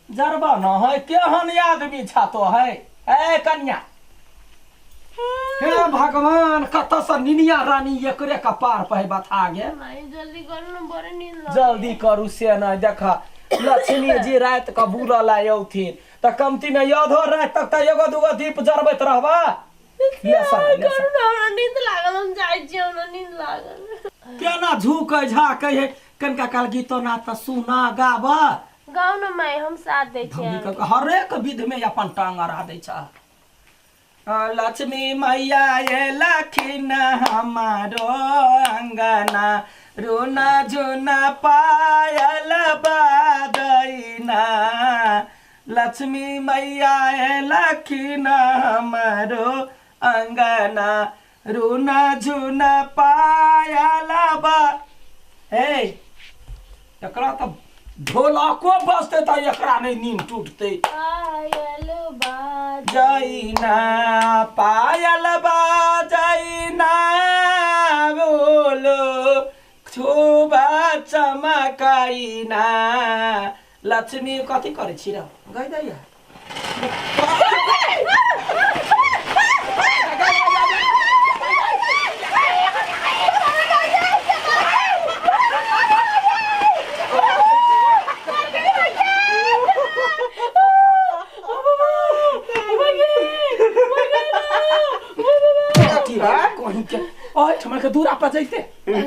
जरबा न है केहन आदमी छा तो है ए कन्या हे भगवान कतऽ से निनिया रानी एकरे कपार पर बथा गेल। माई जल्दी करू न, बड़े नींद लागल। जल्दी करू से नहि, देख लक्ष्मी जी राति कऽ बुलऽ लए औथिन तऽ कमती मे आधो राति तक तऽ एगो दूगो दीप जरबैत रहबा। ले सर, ले करू सर। न, हमरा नींद लागल, हम जाइ छी, हमरा नींद लागल। केना झुकै झाकै है, कनिका काल गीतो नाच तऽ सुना गाब। गाउ न माई, हम साथ दै छी धौनी अहाँके। कऽ हरेक विध मे अपन टांग अड़ा दै छ। लक्ष्मी मैया एलखिन हमारो अंगना, रुना झुना पायल बाजैना। लक्ष्मी मैया एलखिन हमारो अंगना, रुना झुना पायल बा। ए एकरा तऽ ढोलको बजतै तऽ एकरा नहि नींद टूटतै। पायल बाज जैना, पायल बाजैना, बोलो खूब चमकैना। लक्ष्मी कथी करै छी रे? गइ दैया। कहीं के ओहिठाम के दूरा पर जैते।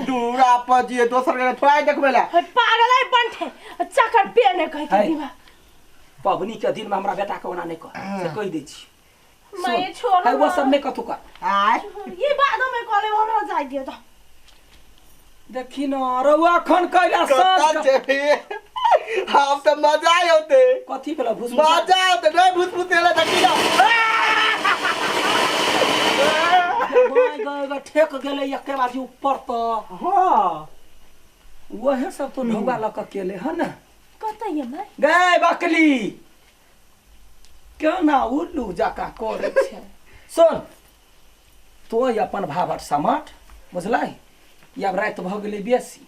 दूरा पर जिए दोसर के थोड़ा देखबै ला। हे पागल है बंठे, चक्कर पे ने कह के है। दिमा। पबनी के दिन में हमरा बेटा के ओना नहीं कह से कहि दै छी। मैं छोड़ है वो सब नहीं कथू कर। आय ये बाद में कहले, हमरा जाय दियो तो। देखी न रउआ अखन कैला कत्ता साँझ छै, हम तऽ मजा औते। कथी भेल? भूस मजा औते नहीं, भूस भूस एला देखी ना। गए गए ठेक गेलै एके बाजी ऊपर तऽ। हाँ वहे सब तो ढौआ लऽ कऽ केले है ना। कतऽ ये माय? गए बकली केना उल्लू जकाँ करै छै। सुन तो अपन भाभट समाट बुझलै, आब राति भऽ गेलै बेसी,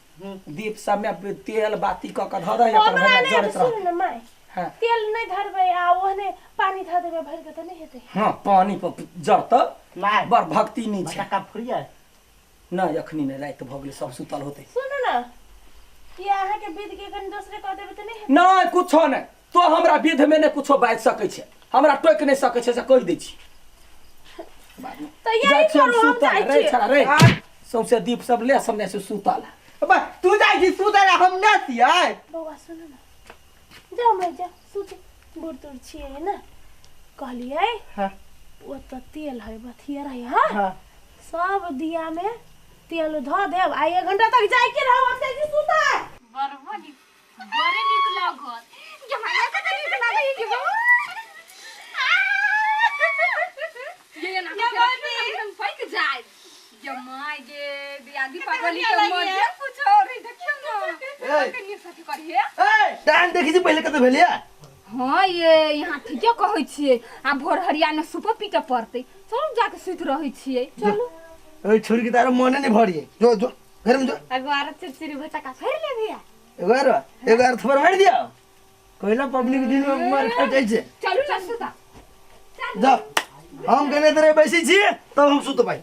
दीप सबमे तेल बाती कऽ कऽ धऽ दही अपन हमरा भैया नहि जरैत सुन रहतै। न माय, हाँ। तेल नहि धरबै आ ओहने पानि धऽ देबै भरि कऽ तऽ नहि हेतै? हाँ पानी पर जरतौ। माय। बड़ भक्ति नहि छै। बटका फुरिया नहि अखनी नहि, राति भऽ गेलै, सब सुतल होतै। सुनू न, ये अहाँके विध के कनि दोसरे कऽ देबै तऽ नहि हेतै? नहि कुछो नहि, तो हमरा विध में नहि कुछो बाजि सकै छै, हमरा टोकि नहि सकै छै से कहि दै छी। तऽ यही जाइ छी हम करू, हम सुतल जाइ रे छी। छड़ा रे, सौंसे दीप सब ले सब नहि सुतल। बा तू जाइ छी सुतै ला, हम नहि छियै। बौआ सुनू न, जाउ माय जाउ सुत, बूढ़ तूढ़ छियै ने। कहलियै हाँ। ओतऽ तेल है बथिया रही। हाँ हाँ सब दिया में तेल धऽ देब आ एक घंटा तक जाय के रहब, हम जाइ छी सुतै। बड़ नीक, बड़े नीक लागत। ये माया कते नीक लागै के बा। ये ना हम पैक जाय। ये my गे दियादी पागली के मजे कुछ और है, देखियो ना ए। कते नीक साथी करिए। ए टाइम देखी छी पहिले कते भेलिया? हाँ ये यहाँ ठीके कहै छियै, आ भोर हरिया ने सुपो पीटे पड़तै। चलू जाके सुति रहै छियै, चलू। ओइ छोरी के तारो मने नहीं भरिए, जो जो घर में जो। एगो आर चिड़चिड़ी भटका फेर ले भैया। एगो आर, एगो आर थप्पड़ मारि दिया। कोइला पबनी के दिन में मार खा जाइ छै। चलू ना सुता। जा हम कहने तेरे बैसै छी तब हम सुतबै।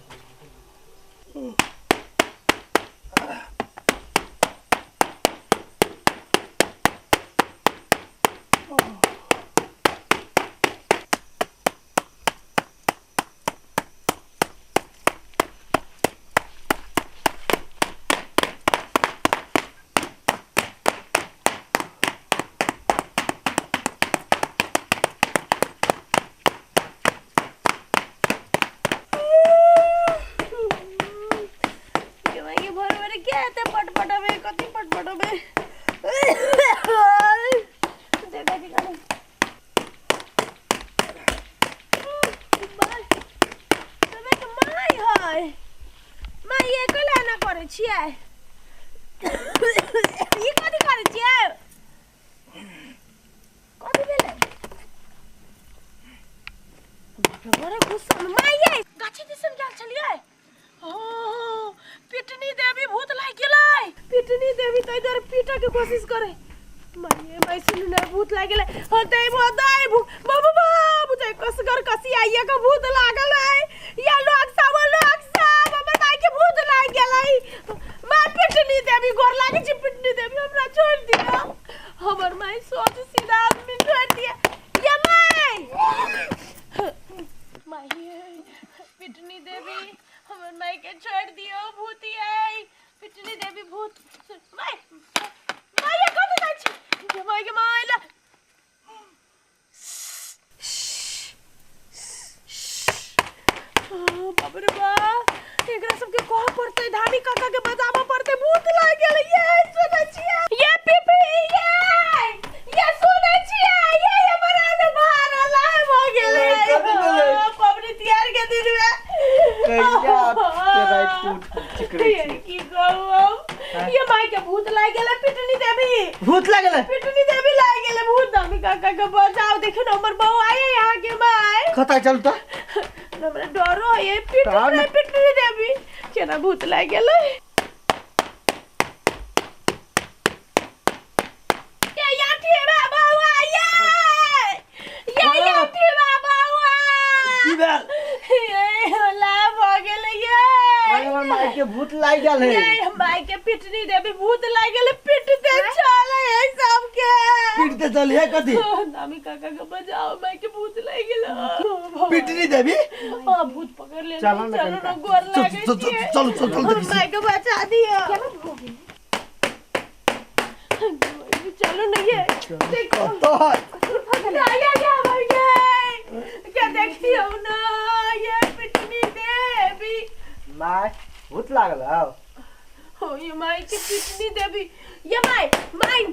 के भोर भोर के एते पटपटबे, कथी पटपटबे? देखै छी कनी। के माय है माय, ये कैला एना करै छियै? ई कथी करै छियै? कथी भेलै? बाप रे, बड़े गुस्सा में माय ये गाछी दिसन गेल छलियै। ओ पिटनी देवी भूत लागि गेलै। पिटनी देवी तै दुआरे पीटऽ के कोशिश करे। माये माय सुनू ने भूत लागल है होते भूत भूत बाबा बाबू जाय कसगर कसी आइए के भूत लागल है या लोग सब लोग सब हमर माय के भूत लाग गेल है माय पिटनी देवी गोर लागे छी पिटनी देवी हमरा छोड़ दिया हमर माय सोच सीधा आदमी छोड़ दिया या माय माय पिटनी देवी हमर माय के छोड़ दियो भूती आई पिटनी देवी भूत माय माय ये कतऽ जाइ छी ये माय के माय ला बाप रे बा एकरा सबके कहऽ पड़तै धामी काका के बजाबऽ पड़तै भूत लागि गेलै ये सुनै छियै ये पीपी ये ये सुनै छियै ये हमर आने बाहर लाए भऽ गेलै कथी भेलै? पबनी तिहार के दिन में कहिया ते राति के उठ के चिकरै ये छी की कहू हम ये माय के भूत लागि गेलै पिटनी देवी भूत लागल पिटनी देवी लागि गेलै भूत धामी काका के बचाओ देखियौ ने हमर बहू आये यहाँ के माय कतऽ चल तऽ हमरा डरो ये पिट तहन- रे पिटनी देवी केना भूत लागि गेलै ये याठी बाबा ये ये याठी बाबा की भेल ये होला भऽ गेलै ये हमर माय के भूत लागि गेल है ये माय के पिटनी देवी भूत लागि गेलै पिटते चल है सबके पीटते चल हे कथी नामी काका के बजाओ माय के भूत लागि गेलै पीटनी देवी हाँ भूत पकड़ ले चलो ना चलो ना कनिका। गोर चल, लागे चल, छियै। चल, चल, चल, देखै छी। माय के बचा दियो चलो ना ये देखो तो या या या भाई ये क्या देखियो ना ये पिटनी देवी माय भूत लागल हौ हो ये माई के पिटनी देवी ये माई माई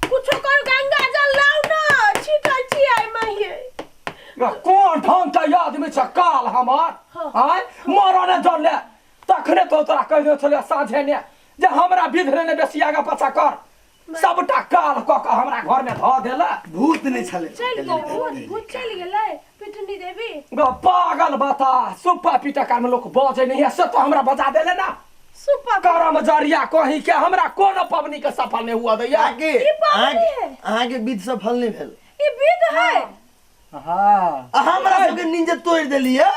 कुछो कर गंगा जल लाओ ना छीटै छियै माई ये या कोन ढंग के आदमी छै काल हमर आय मरऽ ने जरले तखने तो तोरा कहि दे छलियै साँझे ने जे हमरा विध ने बेसी आगा पाछा कर सबटा काल कऽ कऽ हमरा घर में धऽ देला भूत नहि छलै चलि गेलै भूत भूत चलि गेलै पिटनी देवी गो पागल बता सुप्पा पीटा कार में लोग बजै नहीं है से तो हमरा बजा देले ना सुपा करम जरिया कहीं के हमरा कोनो पबनी के सफल नहीं हुआ दैया अहाँके ई पाबनि अहाँके है। अहाँके विध सफल नहि भेल ई विध है हँ आ हमरा सबके नींद तोड़ि देलियै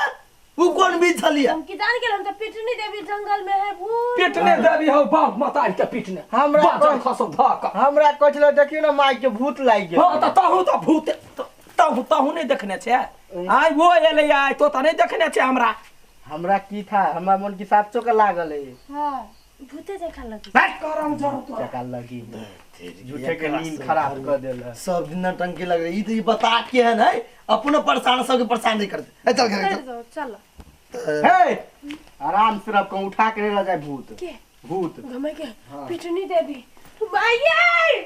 उ कोन विध छलियै हम की जान गेल हम तऽ पिटनी देवी जंगल में है भूत पीटने देवी हो बाप मतारी के पीटने हमरा बाजल खसो धऽ कऽ हमरा कहै छलै देखियौ ने माय के भूत लागि गेल हाँ तऽ तहु तऽ भूत तहु तहु नहि देखने छै आइ वो एलै आइ तो तऽ नहि देखने छै हमरा हमरा की था हमरा मन की साफ चोका लागल है हाँ भूते देखा लगी करम जरूर तोरा। चका लगी झूठे के नींद खराब कर देल सब दिन नौटंकी लग रही ई तो ई बता के है नहीं अपनो परेशान सबके परेशान नहीं करते ए, चल घर चल जाओ चलो हे आराम से रब कहूँ उठा के ले जाए भूत के भूत घमे के पिटनी देवी माये